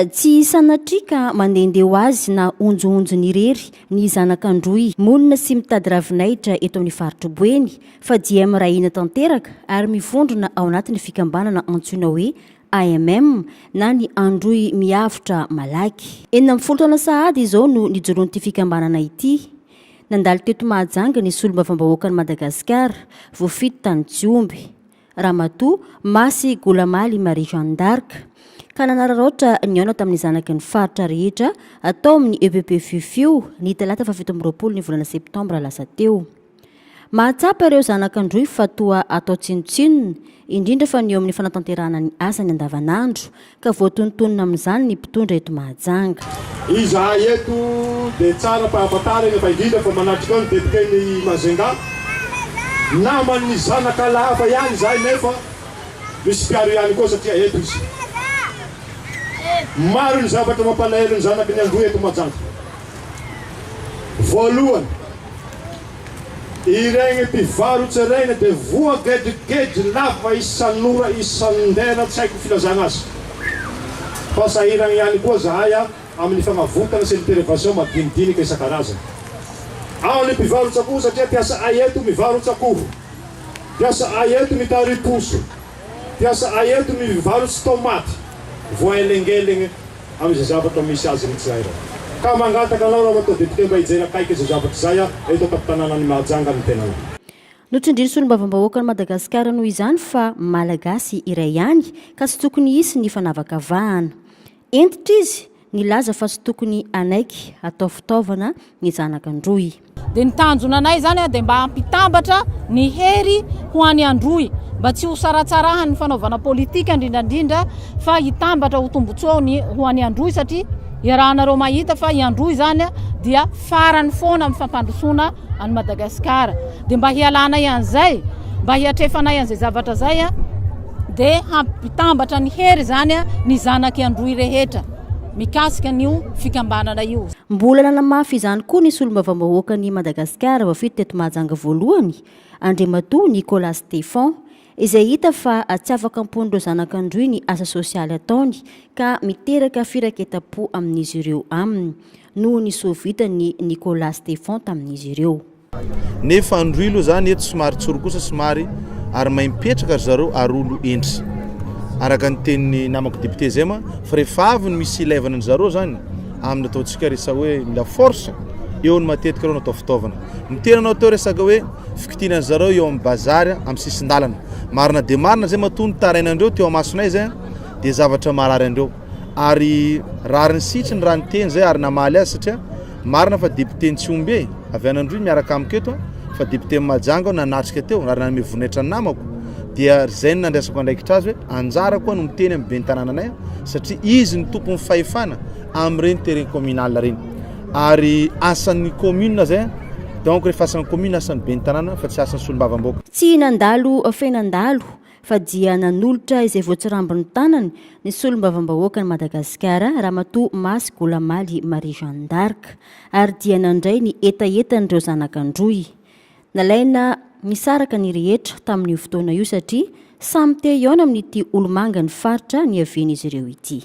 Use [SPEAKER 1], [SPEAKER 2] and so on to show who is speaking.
[SPEAKER 1] Tsy sanatria ka mandehandeha ho azy na honjohonjony irery ny zanak'Androy monina sy mitady ravinahitra eto amin'ny faritr'i Boeny fa dia miray hina tanteraka ary mivondrona ao anatin'ny fikambanana antsoina hoe AMM na ny Androy Miavotra Malaky. 16 taona sahady izao no nijoroan'ity fikambanana ity. Nandalo teto Mahajanga ny solombavambahoakan'i Madagasikara, voafidy tany Tsiomby. Ramatoa Masy Goulamaly Marie Jeanne d'Arc, ka nanararaotra nihaona tamin'ny zanaky ny faritra rehetra tao amin'ny EPP Fifio ny talata faha 27 ny volana septambra lasa teo. Mahatsapa ireo zanak'Androy fa toa atao tsinontsinona, indrindra fa ny eo amin'ny fanatanterahana ny asany andavanandro, ka voatonontonona amin'izany ny mpitondra eto Mahajanga.
[SPEAKER 2] Izahay eto dia tsara ampahafantarina fa indrindra fa manatrika ao ny depioten'i Majunga, naman'ny zanaka lahafa ihany izahay nefa misy mpiaro ihany koa satria eto izy. Maro ny zavatra mampalahelo ny zanaky ny Androy eto Majanga. Voalohany, Iregny mpivarotse regny de voa gedrigedry lava isan'ora isan-dera tsy haiko filazagna azy. Fa sahiragna ihany koa zahay amin'ny fagnavotana sy intervention madinidinika isan-karazany. Ao ny mpivarotse akoho satria mpiasa ay eto mivarotse akoho, mpiasa ay eto mitary poso, mpiasa ay eto mivarotse tomaty, voaelengelegny. amin'izay zavatra misy azy ny tsirairay. Ka mangataka anao Ramatoa Député mba hijery akaiky izay zavatra izay eto an-tampon-tanànan'i Mahajanga ny tenanao.
[SPEAKER 1] Notsindrin'ny Solombavambahoakan'i Madagasikara noho izany fa Malagasy iray ihany ka tsy tokony hisy ny fanavakavahana. Hentitra izy nilaza fa tsy tokony hanaiky hatao fitaovana ny zanak'Androy.
[SPEAKER 3] Dia ny tanjona anay izany dia mba hampitambatra ny hery ho any Androy, mba tsy ho saratsarahan'ny fanaovana politika indrindra indrindra fa hitambatra ho tombotsoa ho any Androy satria iarahanareo mahita fa i Androy izany dia farany foana amin'ny fampandrosoana an'i Madagasikara. Dia mba hialanay an'izay, mba hiatrefanay an'izay zavatra izay dia hampitambatra ny hery izany ny zanak'i Androy rehetra mikasika an'io fikambanana io.
[SPEAKER 1] Mbola nanamafy izany koa ny solombavambahoakan'i Madagasikara voafidy teto Mahajanga voalohany, Andriamatoa Nicolas Stephan, izay hita fa tsy afaka am-pon'ireo zanak'Androy ny asa sosialy ataony ka miteraka firaiketam-po amin'izy ireo aminy, noho ny soa vitan'i Nicolas Stephan tamin'izy ireo.
[SPEAKER 4] Nefa Androy aloha zany eto somary tsory kosa somary ary mahay mipetraka ry zareo ary olo hendry. Araka ny tenin'ny namako député zay ma fa rehefa avy ny misy ilaivana ny zareo zany amin'ny ataontsika resa hoe mila force eo ny matetika reo natao fitaovana. Ny tena anao teo resaka hoe fikitiana ny zareo eo amin'ny bazary amin'ny sisin-dalana. Marina dia marina zay matoa nitarainandreo teo amasonay zay dia zavatra marary andreo. Ary rariny sitriny raha niteny zay ary namaly azy satria Marina fa député Ntsiombe e, avy any Androy miaraka amiko eto fa député Mahajanga aho nanatrika teo ary nanome voninahitra ny namako dia zay no nandraisako andraikitra azy hoe anjarako no miteny amin'ny ben'ny tanànanay satria izy no tompon'ny fahefana amin'ireny terrain communal ireny ary asan'ny commune zay donc rehefa asan'ny commune asan'ny ben'ny tanàna fa tsy asan'ny solombavambahoaka.
[SPEAKER 1] Tsy nandalo fe nandalo fa dia nanolotra izay voatsirambin'ny tanany ny solombavambahoakan'i Madagasikara Ramatoa Masy Goulamaly Marie Jeanne d'Arc ary dia nandray ny hetahetan'ireo zanak'Androy. Nalaina nisaraka ny rehetra tamin'io fotoana io satria samy te hihaona amin'ity olomangan'ny faritra niavian'izy ireo ity.